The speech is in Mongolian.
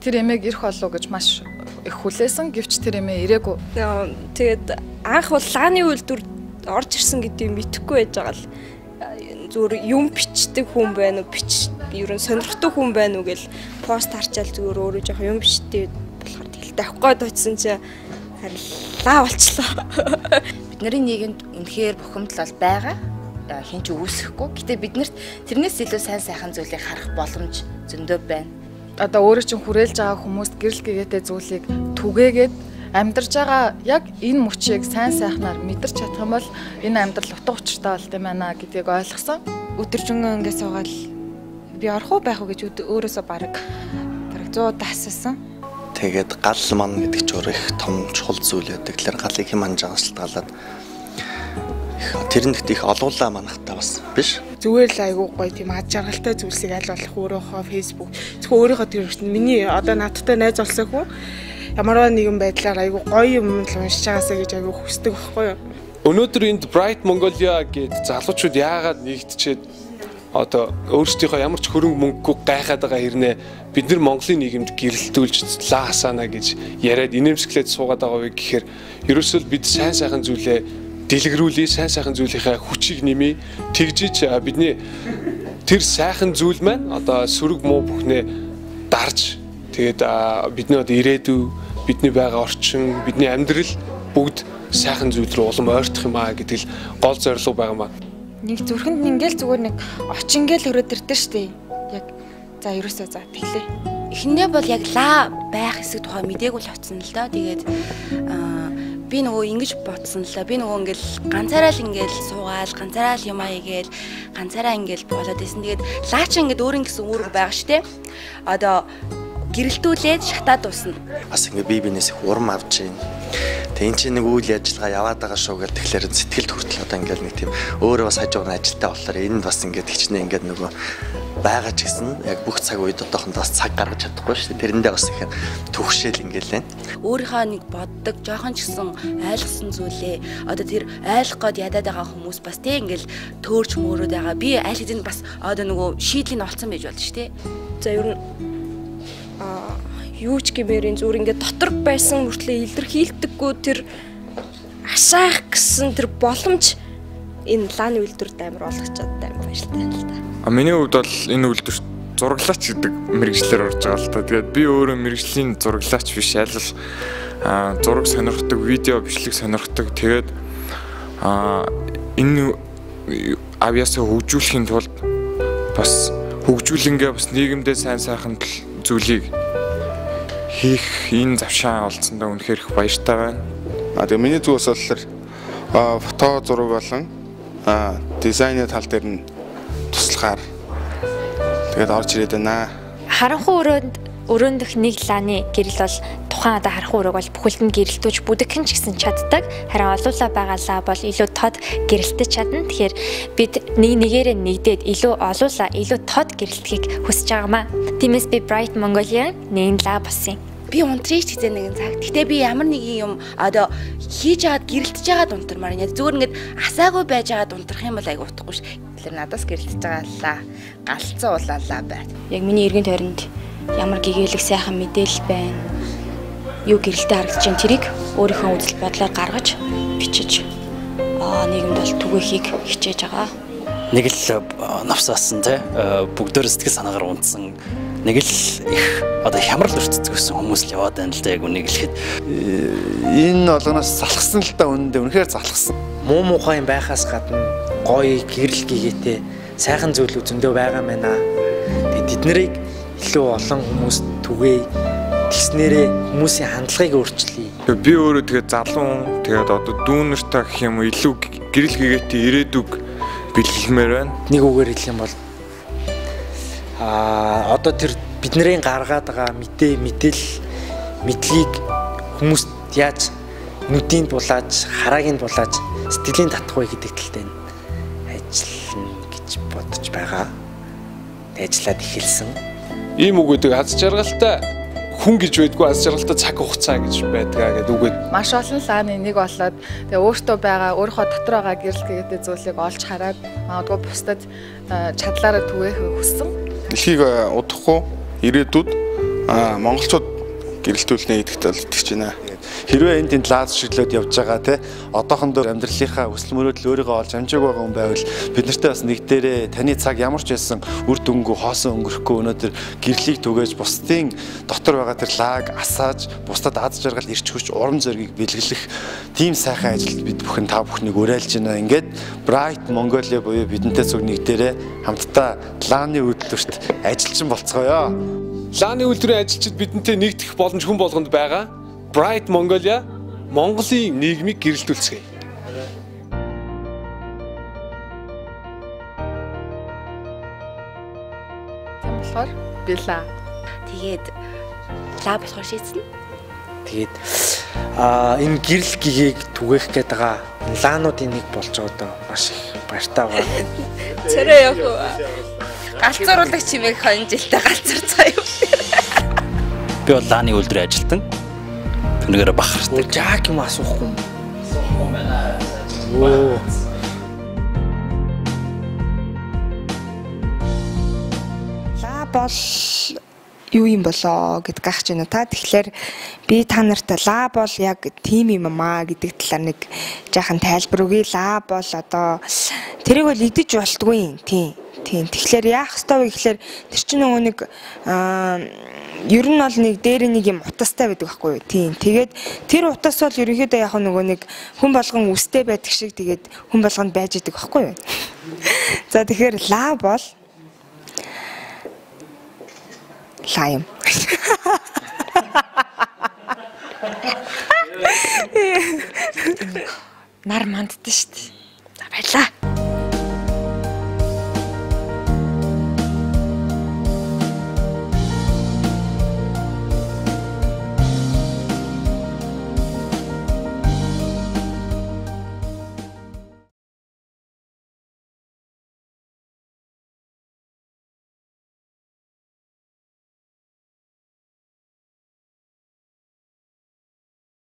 Тэр эмээг ирэх болов гэж маш их хүлээсэн. Гэвч тэр эмээ ирээгүй. Тэгээд анх бол лааны үйлдвэр орж ирсэн гэдгийг мэдэхгүй байж байгаа л зүгээр юм бичдэг хүн байна уу, бич ер нь сонирхдаг хүн байна уу гэл пост харчаал зүгээр өөрөө жоох юм бичдэг болохоор тэгэл тавих гээд очисон чи харин лаа болчлоо. Бидний нийгэмд үнэхээр бухимдал бол байгаа. Хэн ч үүсэхгүй. Гэтэ биднэрт тэрнээс илүү сайн сайхан зүйлийг харах боломж зөндөө байна. Одоо өөрөө чинь хүрээлж байгаа хүмүүст гэрэл гэгээтэй зүйлийг түгээгээд амьдарч байгаа яг энэ мөчийг сайн сайхнаар мэдэрч чадах юм бол энэ амьдрал утга учиртай болт юм байна гэдгийг ойлгосон. Өдөржингөө ингэ суугаад би орох уу байх уу гэж өөрөөсөө бараг 100 удаа асуусан. Тэгээд гал ман гэдэг чинь өөр их том чухал зүйл байдаг. Тэгэхээр галыг хэм манж шалтгаалаад тэр нэгт их олуулаа манахтаа бас биш. Зүгээр л айгүй гоё тийм ад жаргалтай зүйлсийг аль болох өөрөөхөө Facebook зөвхөн өөрийнхөө тэр миний одоо надтай найз болсон хүн ямарваа нэгэн байдлаар айгүй гоё юм л уншиж байгаасаа гэж айгүй хүсдэг байхгүй юу. Өнөөдөр энд Bright Mongolia гээд залуучууд яагаад нэгтчихэд одоо өөрсдийнхөө ямар ч хөрөнгө мөнгөгүй гайхаад байгаа хэрнээ бид нар Монголын нийгэмд гэрэлтүүлж лаа хасаана гэж яриад инээмсэглээд суугаад байгаа вэ гэхээр ерөөсөө бид сайн сайхан зүйлээ дэлгэрүүлээ, сайн сайхан зүйлийнхээ хүчийг нэмээ, тэгжиж бидний тэр сайхан зүйл маань одоо сөрөг муу бүхнээ дарж тэгээд бидний одоо ирээдүй, бидний байгаа орчин, бидний амьдрал бүгд сайхан зүйл рүү улам ойртох юм аа гэдэг л гол зорилго байгаа маа. Нэг зүрхэнд ингээл зүгээр нэг очингээл өрөөд ирдэ штэ. Яг за ерөөсөө за тэглээ. Эхэндээ бол яг лаа байх хэсэг тухай мдээгүй л очсон л доо. Тэгээд би нөгөө ингэж бодсон л да. Би нөгөө ингээл ганцаараа л ингээл суугаал, ганцаараа л юм аа игээл, ганцаараа ингээл болоод исэн. Тэгээд лаа чи ингээд өөрийн гэсэн үүрэг байгаа штэ. Одоо гэрэлтүүлээд шатаад дуусна. Бас ингээ бие биенээс их урам авч байна. Тэг эн чинь нэг үйл ажиллагаа яваад байгаа шүү гэл тэгэхээр сэтгэлд хүртэл одоо ингээл нэг тийм өөрөө бас хажуугаар ажилтаа болохоор энэ бас ингээд хичнээн ингээд нөгөө байгаа ч гэсэн яг бүх цаг үед одоохондоо бас цаг гаргаж чадахгүй шүү дээ. Тэрэндээ бас их түгшээл ингээл байна. Өөрийнхөө нэг боддог, жоохон ч гэсэн ойлгосон зүйлээ одоо тэр ойлгох гээд ядаад байгаа хүмүүс бас тэг ингээл төөрч мөөрөөд байгаа. Би аль хэзээ бас одоо нөгөө шийдлийн олцсон байж болно шүү дээ. За ер нь юу ч гэмээр зүгээр ингээд дотор байсан мөртлөө илэрхийлдэггүй тэр асаах гэсэн тэр боломж энэ лааны үйлдвэрт амар олгочод амар баяртай л та. А миний хувьд бол энэ үйлдвэрт зураглаач гэдэг мэргэжлээр орж байгаа л та. Тэгээд би өөрөө мэргэжлийн зураглаач биш, аль л зураг сонирхдаг, видео бичлэг сонирхдаг. Тэгээд энэ авьяасаа хөгжүүлэхийн тулд бас хөгжүүлэнгээ бас нийгэмдээ сайн сайхан зүйлийг хийх энэ завшаан олдсондоо үнэхээр их баяртай байна. А тэгээ миний зүгээс болохоор фото зураг болон дизайны тал дээр нь туслахаар тэгээд орж ирээд байна. Харанхуй өрөөндөх нэг лааны гэрэл бол тухайн одоо харанхуй өрөөг бол бүхэлд нь гэрэлтүүлж бүдэгхэн ч гэсэн чаддаг. Харин олуулаа байгаа лаа бол илүү тод гэрэлтэж чадна. Тэгэхээр бид нэг нэгээрээ нэгдээд илүү олуулаа, илүү тод гэрэлтэхийг хүсэж байгаамаа. Тиймээс би Bright Mongolia нэгэн лаа болсон юм. Би унтрыг ч гэсэн нэгэн цаг. Гэтэ би ямар нэгэн юм одоо хийж аваад гэрэлтэж байгаад унтармаар байна. Зүгээр ингээд асаагүй байж байгаад унтрах юм бол айгу утгагүй ш. Тэгэхээр надаас гэрэлтэж байгаа лаа галцсан улаалаа байна. Яг миний эргэн тойронд ямар гэгээлэг сайхан мэдээлэл байна. Юу гэрэлтэй харагдаж байна тэрийг өөрийнхөө үзэл бодлоор гаргаж бичиж нийгэмд бол түгээхийг хичээж байгаа. Нэг л навсаасан те бүгдээр сэтгэл санаагаар унтсан нэг л их одоо хямрал өртөцгсөн хүмүүс л яваад байна л да яг үнийг хэлэхэд энэ болгоноос залхсан л да үнэндээ үнэхээр залхсан. Муу муухай юм байхаас гадна гоё гэрэл гэгээтэй сайхан зүйлүүд зөндөө байгаа мэнэ. Тэгээд тэднэрийг илүү олон хүмүүст түгээе. Тэгснээрээ хүмүүсийн хандлагыг өөрчлөе. Би өөрөө тэгээд залуу тэгээд одоо дүүнертэй гэх юм уу илүү гэрэл гэгээтэй ирээдүг бэлгэлмээр байна. Нэг үгээр хэлэх юм бол одоо тэр бидний гаргаад байгаа мэдээлэл мэдлэгийг хүмүүст яаж нүдийн булааж, хараагийн булааж, сэтгэлийн татах вэ гэдэг тал дээр ажиллана гэж бодож байгаа. Ажиллаад эхэлсэн. Ийм үг гэдэг аз жаргалтай хүн гэж байдгүй, аз жаргалтай цаг хугацаа гэж байдгаа гэдэг үгээд маш олон лааны нэг болоод тэгээ өөртөө байгаа, өөрийнхөө дотор байгаа гэрэл гэгээтэй зүйлийг олж хараад магадгүй бусдад чадлаараа түгээхийг хүссэн. Дэлхийг удахгүй ирээдүйд Монголчууд гэрэлтүүлнэ гэдэгт бол итгэж байна. Хэрвээ энэ тэнд лаз шиглээд явж байгаа те одоохондоо амьдралынхаа өсөл мөрөөдөл өөрийгөө олж амжаагүй байгаа хүн байвал бид нартай бас нэг дээрээ таны цаг ямар ч байсан үр дүнгүй хоосон өнгөрөхгүй өнөөдөр гэрлийг түгээж бусдын дотор байгаа тэр лаг асааж бусдад аз жаргал ирч хүч урам зоригийг бэлгэлэх тийм сайхан ажилд бид бүхэн та бүхнийг уриалж байна. Ингээд Bright Mongolia буюу бидэнтэй зүг нэг дээрээ хамтдаа лааны үйлдвэрт ажилчин болцгоё. Лааны үйлдвэрийн ажилчид бидэнтэй нэгдэх боломж хүн болгонд байгаа. Bright Mongolia Монголын нийгмийг гэрэлтүүлцгээе. Тийм болохоор би лаа. Тэгээд лаа болохоор шийдсэн. Тэгээд энэ гэрэл гэгээг түгээх гээд байгаа лаануудын нэг болж байгаадаа маш их баяртай байна. Царай явах уу? Галзууруулах чимээг 2 жилдээ галзуурцгаа юм. Би бол лааны үйлдвэрийн ажилтан. Түүнийгээр бахархдаг. Жаак юм асуухгүй юм. Асуухгүй юм байна. Оо. Лаа бол юу юм болоо гэд гайхаж байна та. Тэгэхээр би та нарт лаа бол яг тийм юм аа гэдэг талаар нэг жаахан тайлбар өгье. Лаа бол одоо тэрийг бол идэж болтгүй юм. Тийм. Тийм. Тэгэхээр яах ёстой вэ гэхээр тэр чинь нөгөө нэг ер нь бол нэг дээр нэг юм утастай байдаг байхгүй юу? Тийм. Тэгээд тэр утас бол ерөнхийдөө яг нөгөө нэг хүн болгон үстэй байдаг шиг тэгээд хүн болгонд байж идэг байхгүй юу? За тэгэхээр лаа бол лаа юм. Нар манддаг шүү дээ. Баярлаа.